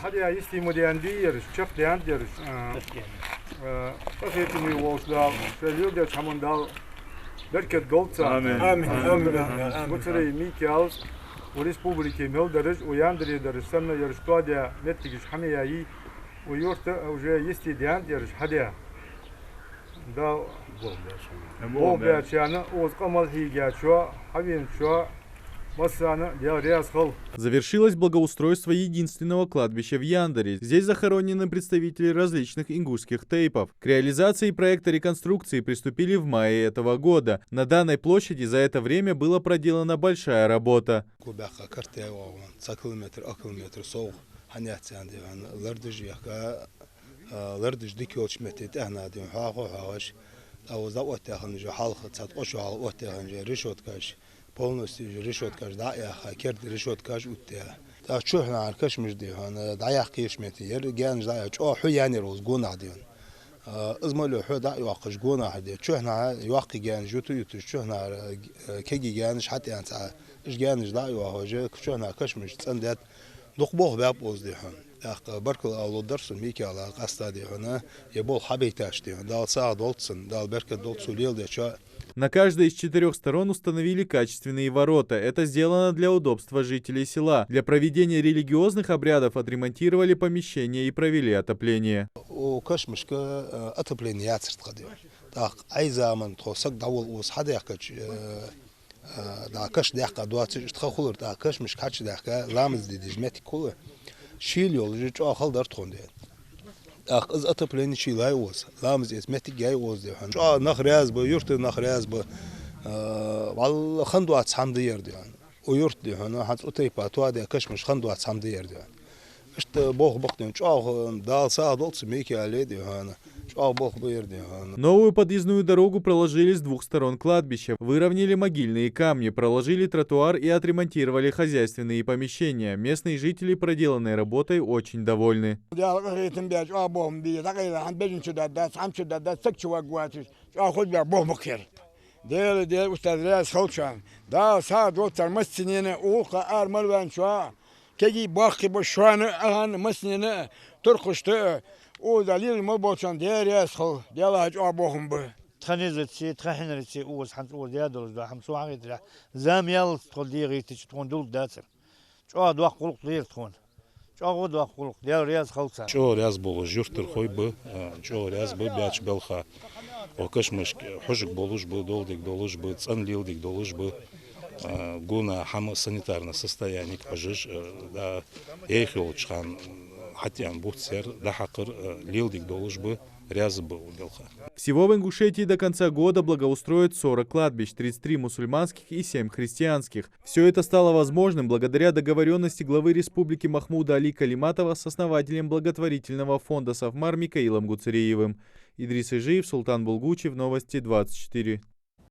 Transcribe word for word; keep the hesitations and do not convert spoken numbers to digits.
Хьадаь йисте ма даьннадий ераш, чакхдаьннад ераш. А, а, къахетаме волча Дала, шоаш леладеча хӀаман Дала беркат долда царна. Амин. Амин, амин, амин, амин. Гуцарий Микаила укх республике мел дараш, укх Яндаре дараш санна ераш тоадаь моттигаш хьа ма яьй, укх юрта уже йисте даьннад ераш хьадаь. Дала болх баьчарна, укхаза къамаьл хьийгачоа, хьавеначоа массанена Даьла раьза хилва. Завершилось благоустройство единственного кладбища в Яндаре. Здесь захоронены представители различных ингушских тейпов. К реализации проекта реконструкции приступили в мае этого года. На данной площади за это время было проделана большая работа. Кхо баьккха карт яь вагӀа, цхьа километр, акха километр совгӀа хьанеццан диван лардаш яхка, а, лардаш дика йолча метте тӀехьа диван хьоахо хьоахаш, а, укхаза оттадаь хиннача хьалха, цхьа ткъо шу хьалха оттадаь хиннача решёткаш, полностью уже решёткаш дӀа а яьха, керда решёткаш оттаяь. ТӀаккха чухьнахьара кашамаш диван дӀаяккха йиш метте яр, гаьнаш дӀа а, чӀоагӀа хьу яьннаяр укхаза гонахьа диван. А, из мел йола хьу дӀа а йоаккхаш гонахьара де. Чухьнахьа йоккхий гаьнаш юта а юташ, чухьнахьара, а, кегий гаьнаш хьатӀаенна цхьа. Уж гаьнаш дӀа а йоахаш, чухьнахьа кашамаш цӀендаьд. Дукха болх баьб укхаза дий хьона. ТӀаккха баркал ала ловргдар сона Микаила къаьстта дий хьона, ер болх хьабайташ дий хьона. Дала сагӀа долда цунна, Дала беркат долда цо леладечоа. На каждой из четырёх сторон установили качественные ворота. Это сделано для удобства жителей села. Для проведения религиозных обрядов отремонтировали помещения и провели отопление. Укх кашамашка, э, отопление яцар тха дий хьона. ТӀаккха Ӏай заман тхо саг дӀаволла укхаза хьадаьхкача, э, э, дӀа каш даьккха доацаш, иштта ха хулар, тӀаккха кашамашка хьачудаьхка, ламаз де деза моттиг хул. Шийла йолаш чӀоагӀа хала дар тхона дий хьона. ТӀаккха из отопление шийла яьй укхаза, ламаз эца моттиг яьй укхаза дий хьона. ЧӀоагӀа нах раьза ба, юрта нах раьза ба, а, валлахӀи, хинна доаца хӀама да ер дий хьона. Укх юрта дий хьона, хӀанз укх тайпара тоадаь кашамаш хинна доаца хӀама да ер дий хьона. Иштта болх ба-кх дий хьона, чӀоагӀа Дала сагӀа долда цу Микаила дий хьона. ЧӀоагӀа болх ба ер дий хьона. Новую подъездную дорогу проложили с двух сторон кладбища, выровняли могильные камни, проложили тротуар и отремонтировали хозяйственные помещения. Местные жители проделанной работой очень довольны. Даьла къахетам баь, чӀоагӀа болх ба ер, дӀакъайла хӀама бежан чу даргдац, хӀама чу даргдац, саг чу варгвоацаш, чӀоагӀа хоза баь болх ба-кх ер. Даьла, Даьла, устаз раьза хилва шоана. Дала сагӀа долда цар массанена, укхаза ара мел ваьнначоа. Кегий, боккхий ба шоана а, ахӀан массанена а, туркхашта а, укхаза лела мел болчарна Даьла раьза хилва, Даьллахьа, чӀоагӀа болх ба. Тха низаца, тха хьинарца укхаза хӀанз укхаза даь долаш дола хӀама сона хетарехь, зама яллалца тхо дегӀийттача тхона дулга дацар. ЧӀоагӀа доккха гӀулакх дар тхона. ЧӀоагӀа доккха гӀулакх, Даьла раьза хилва царна. ЧӀоагӀа раьза болаш юртара хой ба, а, чӀоагӀа раьза ба баьча балха. Укх кашамашка хьожаргболаш ба, доладергдолаш ба, цӀена леладергдолаш ба. А, гонахьа хӀама санитарни состояниега хьожаш, а, да, яйх йолча хана хьатӀаенна бувцар, дӀахьакхар, а, леладергдолаш ба, раьза ба укх балха. Всего в Ингушетии до конца года благоустроят сорок кладбищ, тридцать три мусульманских и семь христианских. Всё это стало возможным благодаря договорённости главы республики Махмуда-Али Калиматова с основателем благотворительного фонда «Сафмар» Микаилом Гуцериевым. Идрис Ижиев, Султан Булгучев, Новости двадцать четыре.